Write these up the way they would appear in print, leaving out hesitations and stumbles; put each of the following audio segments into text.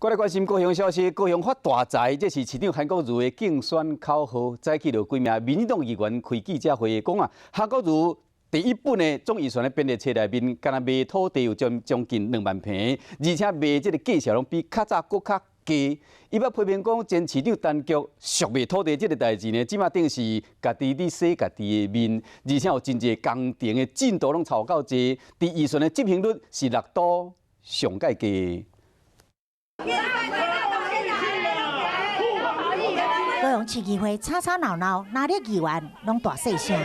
過來關心高雄消息，高雄發大財，這是市長韓國瑜的競選口號。早起就幾名民進黨議員開記者會，講啊，韓國瑜第一本的總預算的編列冊內面，干焦賣土地有將近2萬坪，而且賣這个價錢攏比較早閣較低。伊捌批評講，前市長陳菊俗賣土地這个代誌呢，這馬等於是家己佇洗家己的面，而且有真濟工程的進度攏超夠濟，佇預算的執行率是六都上蓋低。高雄市議會吵吵鬧鬧，藍綠議員攏大細聲。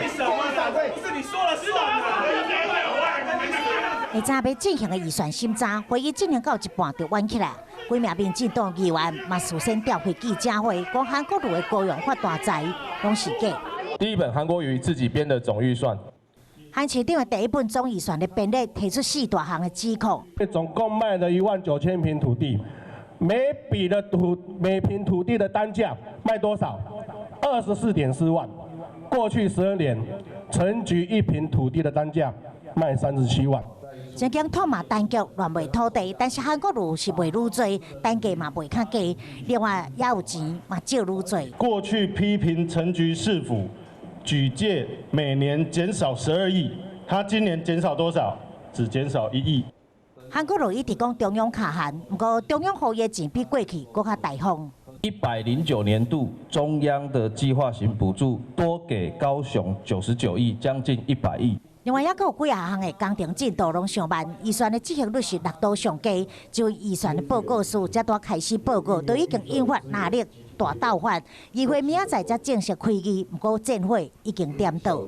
下晝欲進行的預算審查會議進行到一半就怨起來，幾名民進黨議員嘛事先召開記者會，講韓國瑜的高雄發大財攏是假。第一本韓國瑜自己編的總預算。韓市長的第一本總預算的編列提出四大項的指控。總共賣了1萬9千坪土地。每筆的土每坪土地的單價賣多少？24.4萬。過去12年，陳菊一坪土地的單價賣37萬。曾經痛罵陳菊亂賣土地，但是韓國瑜是賣愈濟，單價嘛賣較低。另外也有錢嘛借愈濟。過去批評陳菊市府舉借每年減少12億，他今年減少多少？只減少1億。韓國瑜一直講中央較閒，毋過中央予伊的錢比過去閣較大方。109年度中央的計劃型補助多給高雄99億，將近100億。另外，猶閣有幾仔項的工程進度攏上慢，預算的執行率是六都上低。就預算的報告書才拄開始報告，都已經引發藍綠大鬥法。議會明仔載才正式開議，毋過戰火已經點到。